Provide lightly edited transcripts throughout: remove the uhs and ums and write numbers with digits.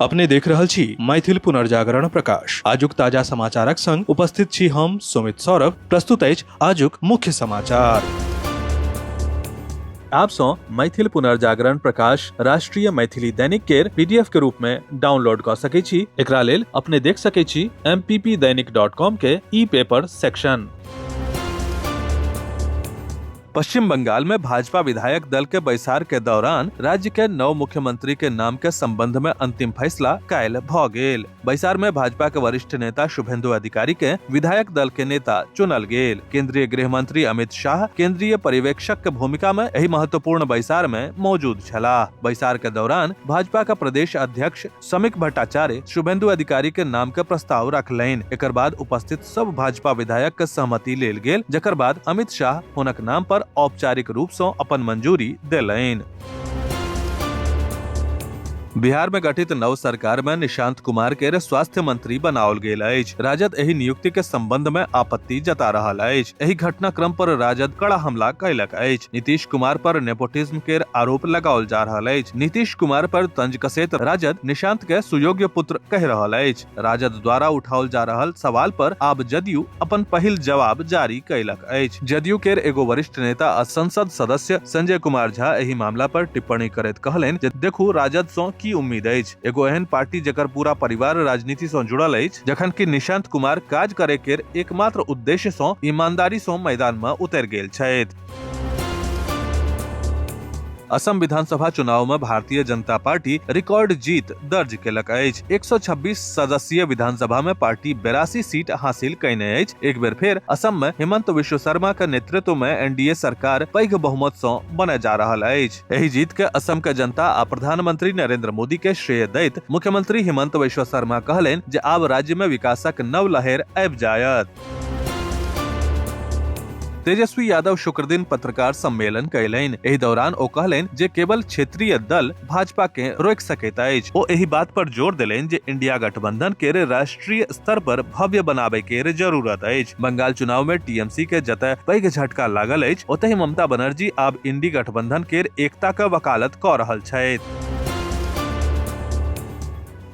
अपने देख रहल छी मैथिल पुनर्जागरण प्रकाश। आजुक ताजा समाचारक संग उपस्थित छी हम सुमित सौरभ। प्रस्तुत अछि आजुक मुख्य समाचार। आप सौ मैथिल पुनर्जागरण प्रकाश राष्ट्रीय मैथिली दैनिक केर पीडीएफ के रूप में डाउनलोड कऽ सकै छी। एकरा लेल अपने देख सकै छी mppdainik.com के ई पेपर सेक्शन। पश्चिम बंगाल में भाजपा विधायक दल के बैसार के दौरान राज्य के नव मुख्यमंत्री के नाम के संबंध में अंतिम फैसला काल्हि भ गेल। बैसार में भाजपा के वरिष्ठ नेता शुभेंदु अधिकारी के विधायक दल के नेता चुनल गेल। केंद्रीय गृह मंत्री अमित शाह केंद्रीय पर्यवेक्षक के भूमिका में एहि महत्वपूर्ण बैसार में मौजूद छलाह। बैसार के दौरान भाजपा के प्रदेश अध्यक्ष समीक भट्टाचार्य शुभेंदु अधिकारी के नाम के प्रस्ताव रखलनि। एकर बाद उपस्थित सब भाजपा विधायक के सहमति लेल गेल, जकर बाद अमित शाह हुनक नाम पर औपचारिक रूप सं अपन मंजूरी देलनि। बिहार में गठित नव सरकार में निशांत कुमार के स्वास्थ्य मंत्री बनाओल गेल अछि। राजद एहि नियुक्ति के संबंध में आपत्ति जता रहल अछि। एहि घटनाक्रम पर राजद कड़ा हमला कयलक अछि। नीतीश कुमार पर नेपोटिज्म के आरोप लगाओल जा रहल अछि। नीतीश कुमार पर तंज कसैत राजद निशांत के सुयोग्य पुत्र कहि रहल अछि। राजद द्वारा उठाओल जा रहल सवाल पर आब जदयू अपन पहिल जवाब जारी कयलक अछि। जदयू केर एगो वरिष्ठ नेता आ संसद सदस्य संजय कुमार झा एहि मामला पर टिप्पणी करैत कहलनि जे देखू राजद सं की उम्मीद अछि। एगो एहन पार्टी जकर पूरा परिवार राजनीति सं जुड़ल अछि, जखन कि निशांत कुमार काज करे केर एकमात्र उद्देश्य सं ईमानदारी सं मैदान में उतरि गेल छथि। असम विधानसभा चुनाव में भारतीय जनता पार्टी रिकॉर्ड जीत दर्ज केलक अछि। 126 सदस्यीय विधानसभा में पार्टी 82 सीट हासिल कयने अछि। एक बेर फेर असम में हिमंत विश्व शर्मा के नेतृत्व में एनडीए सरकार पैघ बहुमत सं बनय जा रहल अछि। एहि जीत के असम के जनता आ प्रधानमंत्री नरेंद्र मोदी के श्रेय दैत मुख्यमंत्री हिमंत विश्व शर्मा कहलनि जे आब राज्य में विकासक नव लहर आबि जायत। तेजस्वी यादव शुक्र दिन पत्रकार सम्मेलन कयलनि। एहि दौरान ओ कहलनि जे केवल क्षेत्रीय दल भाजपा के रोकि सकैत अछि। ओ एहि बात पर जोर देलनि जे इंडिया गठबंधन केर राष्ट्रीय स्तर पर भव्य बनाबय केर जरूरत अछि। बंगाल चुनाव में टीएमसी के जतय पैघ झटका लागल अछि, ओतहि ममता बनर्जी आब इंडी गठबंधन केर एकता के वकालत कऽ रहल छथि।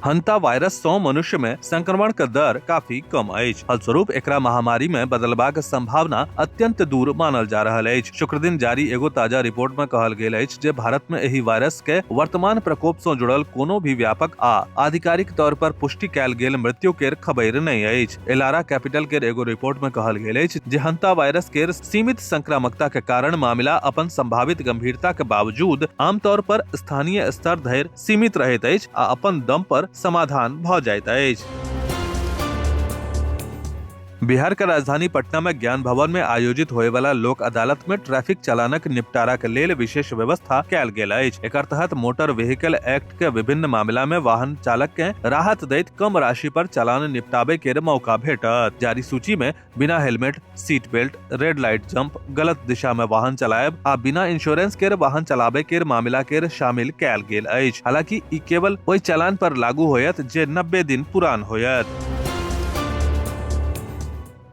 हंता वायरस सँ मनुष्य में संक्रमण के दर काफी कम अछि। फलस्वरूप एकरा महामारी में बदलबाक संभावना अत्यंत दूर मानल जा रहल अछि। शुक्र दिन जारी एगो ताजा रिपोर्ट में कहल गेल अछि जे भारत में एहि वायरस के वर्तमान प्रकोप सँ जुड़ल कोनो भी व्यापक आ आधिकारिक तौर पर पुष्टि कयल गेल मृत्यु केर खबरि नहि अछि। एलारा कैपिटल केर एगो रिपोर्ट में कहल गेल अछि जे हंता वायरस केर सीमित संक्रामकता के कारण मामला अपन संभावित गंभीरता के बावजूद आमतौर पर स्थानीय स्तर धरि सीमित रहैत अछि आ अपन दम पर समाधान भऽ जाइत अछि। बिहार के राजधानी पटना में ज्ञान भवन में आयोजित होए वाला लोक अदालत में ट्रैफिक चालानक निपटारा के लेल विशेष व्यवस्था कयल गेल अछि। एकर तहत मोटर व्हीकल एक्ट के विभिन्न मामला में वाहन चालक के राहत दैत कम राशि पर चालान निपटाबे के मौका भेटत। जारी सूची में बिना helmet, seat belt, red light jump, गलत दिशा में वाहन चलायब आ बिना इंश्योरेंस केर वाहन चलाबे केर मामला केर शामिल कयल गेल अछि। हालांकि ई केवल ओहि चालान पर लागू होयत जे 90 दिन पुरान होयत।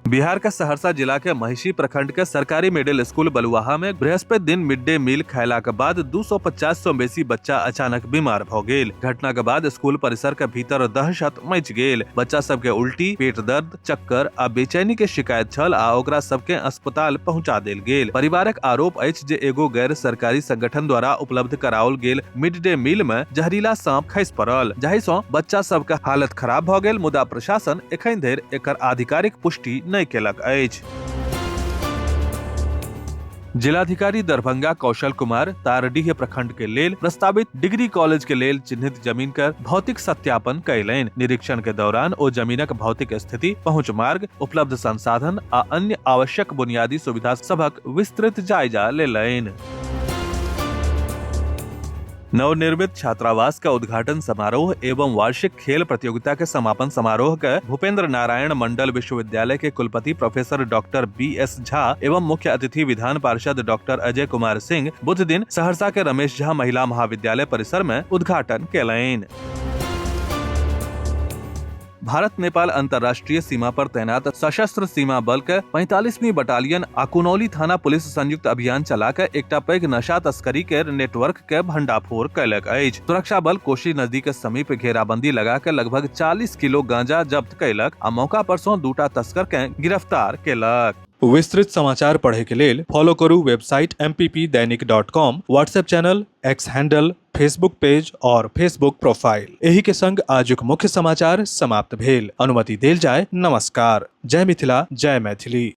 बिहार के सहरसा जिला के महिषी प्रखंड के सरकारी मिडिल स्कूल बलुआहा में बृहस्पति दिन मिड डे मील खयला के बाद 250 सौ बेसी बच्चा अचानक बीमार भ गेल। घटना के बाद स्कूल परिसर के भीतर दहशत मचि गेल। बच्चा सब के उल्टी, पेट दर्द, चक्कर आ बेचैनी के शिकायत छल आ ओकरा सबके अस्पताल पहुंचा देल गेल। परिवारक आरोप अछि जे एगो गैर सरकारी संगठन द्वारा उपलब्ध कराओल गेल मिड डे मील में जहरीला सांप खसि पड़ल, जाहि सं बच्चा सबके हालत खराब भ गेल, मुदा प्रशासन एखन धरि एकर आधिकारिक पुष्टि नहि केलक अछि। जिलाधिकारी दरभंगा कौशल कुमार तारडीह प्रखंड के लेल प्रस्तावित डिग्री कॉलेज के लेल चिन्हित जमीन कर भौतिक सत्यापन कयलनि। निरीक्षण के दौरान ओ जमीनक भौतिक स्थिति, पहुंच मार्ग, उपलब्ध संसाधन आ अन्य आवश्यक बुनियादी सुविधा सभक विस्तृत जायजा लेलनि। नवनिर्मित छात्रावास का उद्घाटन समारोह एवं वार्षिक खेल प्रतियोगिता के समापन समारोह के भूपेंद्र नारायण मंडल विश्वविद्यालय के कुलपति professor doctor B S Jha एवं मुख्य अतिथि विधान पार्षद डॉक्टर अजय कुमार सिंह बुध दिन सहरसा के रमेश झा महिला महाविद्यालय परिसर में उद्घाटन केलनि। भारत नेपाल अंतर्राष्ट्रीय सीमा पर तैनात सशस्त्र सीमा बल के 45वीं बटालियन आ कुनौली थाना पुलिस संयुक्त अभियान चला के एकटा पैघ नशा तस्करी के नेटवर्क के भंडाफोड़ कयलक अछि। सुरक्षा बल कोशी नदी के समीप घेराबंदी लगा के लगभग 40 किलो गांजा जब्त कयलक आ मौका पर सं दूटा तस्कर के गिरफ्तार केलक। विस्तृत समाचार पढ़े के लेल फॉलो करू website mppdainik.com, WhatsApp channel, X handle, Facebook page और फेसबुक प्रोफाइल। एही के संग आजुक मुख्य समाचार समाप्त भेल। अनुमति देल जाय। नमस्कार। जय मिथिला, जय मैथिली।